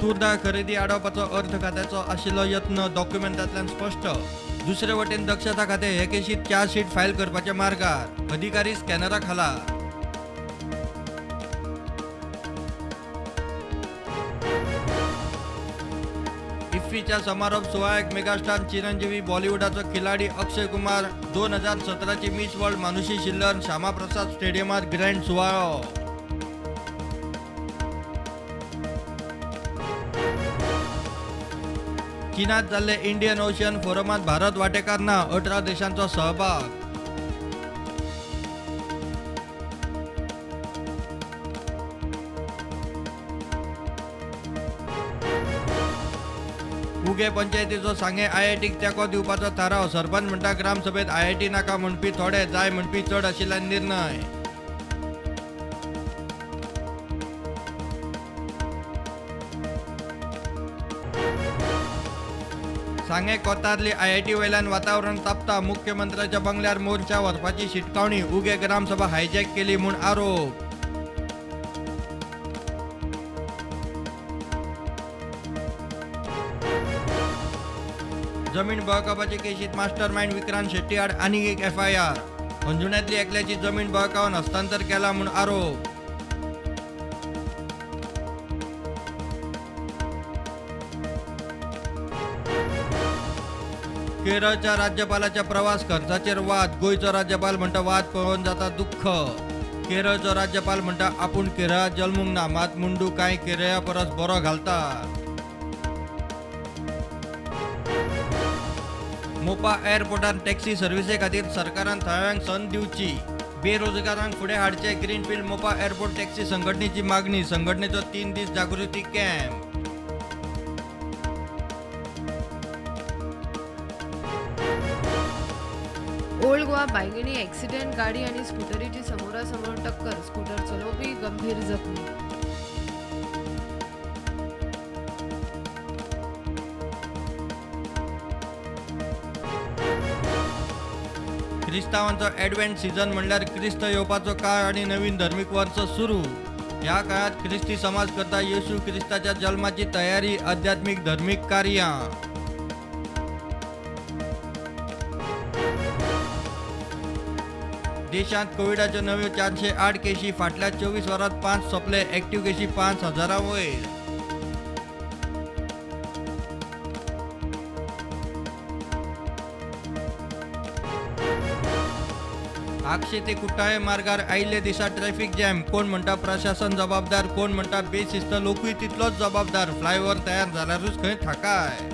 तूर दाळ खरेदी आडावपाचो अर्थ खात्याचो आशिल्लो यत्न डॉक्युमेंटांतल्यान स्पश्ट. दुसरे वटेन दक्षता खातें हे केशीत चार्जशीट फायल करपाच्या मार्गार, अधिकारी स्कॅनरा खाला. इफ्फीच्या समारोप सुवाळ्याक मेगास्टार चिरंजीवी, बॉलिवूडाचो खिलाडी अक्षय कुमार, 2017ची मिस वर्ल्ड मानुषी शिल्लर, श्यामाप्रसाद स्टेडियमार ग्रँड सुवाळो. चीनात जाल्ले इंडियन ओशन फोरमात भारत वांटेकार ना, 18 देशांचो सहभाग. उगे पंचायतीचो सांगे आयआयटीक तेंको दिवपाचो थाराव, सरपंच म्हणटा ग्रामसभेत आयआयटी नाका म्हणपी थोडे, जाय म्हणपी चड आशिल्ल्यान निर्णय. सांगे कोतारली आयआयटी वयल्यान वातावरण तापता, मुख्यमंत्र्याच्या बंगल्यार मोर्चा व्हरपाची शिटकावणी, उगे ग्रामसभा हायजॅक केली म्हूण आरोप. जमीन बळकावपाचे केशीत मास्टरमाइंड विक्रांत शेट्टी आड आनीक एक एफआयआर, अंजुण्यांतली एकल्याची जमीन बळकावन हस्तांतर केला म्हूण आरोप. केरळच्या राज्यपालाच्या प्रवास खर्चाचेर वाद, गोंयचो राज्यपाल म्हणटा वाद पळोवन जाता दुख्ख. केरळचो राज्यपाल म्हणटा आपूण केरळांत जल्मूंक ना, मात मुंडू कांय केरळा परस बरो घालता. मोपा एअरपोर्टार टॅक्सी सर्विसे खातीर सरकारान थळाव्यांक संद दिवची, बेरोजगारांक फुडें हाडचे ग्रीनफिल्ड मोपा एअरपोर्ट टॅक्सी संघटनेची मागणी, संघटनेचो 3 दीस जागृती कॅम्प. ओल्ड गोवा बायगिणी ॲक्सिडेंट, गाडी आणि स्कूटरीची समोरासमोर टक्कर, स्कूटर चलोवपी गंभीर जखमी. क्रिस्तावांचो ॲडव्हेंट सीझन म्हणल्यार क्रिस्त येवपाचो काळ आनी नवीन धर्मीक वर्स सुरू. ह्या काळात क्रिस्ती समाज करता येशू क्रिस्ताच्या जल्माची तयारी, आध्यात्मीक धर्मीक कार्यां. देशांत कोविडाच्यो नव्यो 408 केशी, फाटल्या 24 वरांत 5 सोंपले, ऍक्टिव्ह केशी 5000 वयर. आगशे ते कुट्टाळे मार्गार आयिल्ले दिसा ट्रॅफिक जॅम, कोण म्हणटा प्रशासन जबाबदार, कोण म्हणटा बेशिस्त लोकूय तितलोच जबाबदार, फ्लायओव्हर तयार जाल्यारूच खंय थाकाय.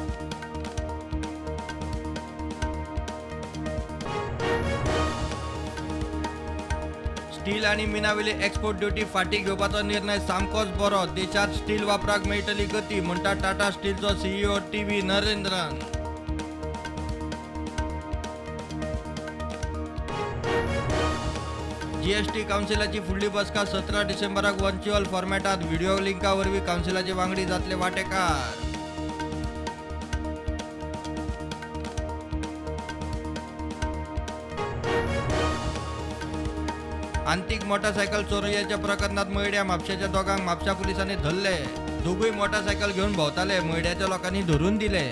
स्टील आनी मिनावेली एक्सपोर्ट ड्युटी फाटीं घेवपाचो निर्णय सामकोच बरो, देशांत स्टील वापराक मेळटली गती, म्हणटा टाटा स्टीलचो सीईओ टी.व्ही. नरेंद्रन. जीएसटी कावन्सिलाची फुडली बसका 17 डिसेंबराक व्हर्च्युअल फॉर्मॅटात, व्हिडिओ लिंका वरवीं कावन्सिलाचे वांगडी जातले वांटेकार. आंतीक मोटारसायकल चोरयेच्या प्रकरणात मयड्या म्हापशेच्या दोगांक म्हापशा पुलिसांनी धरले. दोगूय मोटारसायकल घेवन भोंवताले, मयड्याच्या लोकांनी धरून दिले.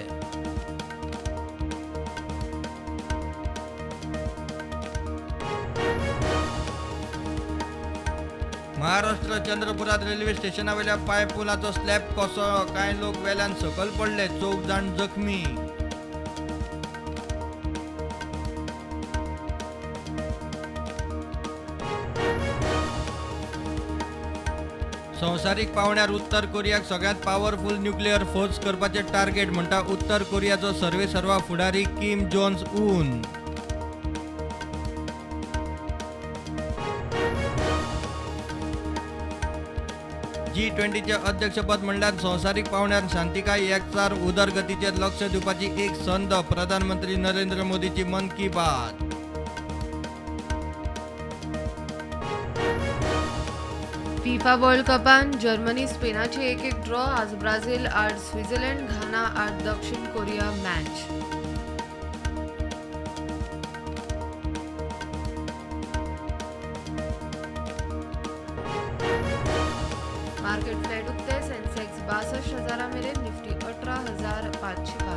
महाराष्ट्र चंद्रपुरात रेल्वे स्टेशनावेल्या पांयपुलाचो स्लॅब कोसळ्ळो, कांय लोक वेल्यान सकयल पडले, 4 जाण जखमी. संवसारीक पावंड्यार उत्तर कोरियाक सगळ्यांत पावरफुल न्युक्लियर फोर्स करपाचें टार्गेट, म्हणटा उत्तर कोरियाचो सर्वेसर्वा फुडारी किम जोंग उन. G20चे अध्यक्षपद म्हणल्यार संवसारीक पावंड्यार शांतिकाय, एकचार, उदरगतीचेर लक्ष दिवपाची एक संद, प्रधानमंत्री नरेंद्र मोदीची मन की बात. फिफा वर्ल्ड कपान जर्मनी स्पेनाची 1-1 ड्रॉ, आज ब्राझील आड स्वित्झर्लंड, घाना आड दक्षिण कोरिया मॅच. मार्केट फ्लॅट उक्ते, सेन्सेक्स 62,000 मेरेन, निफ्टी 18,562.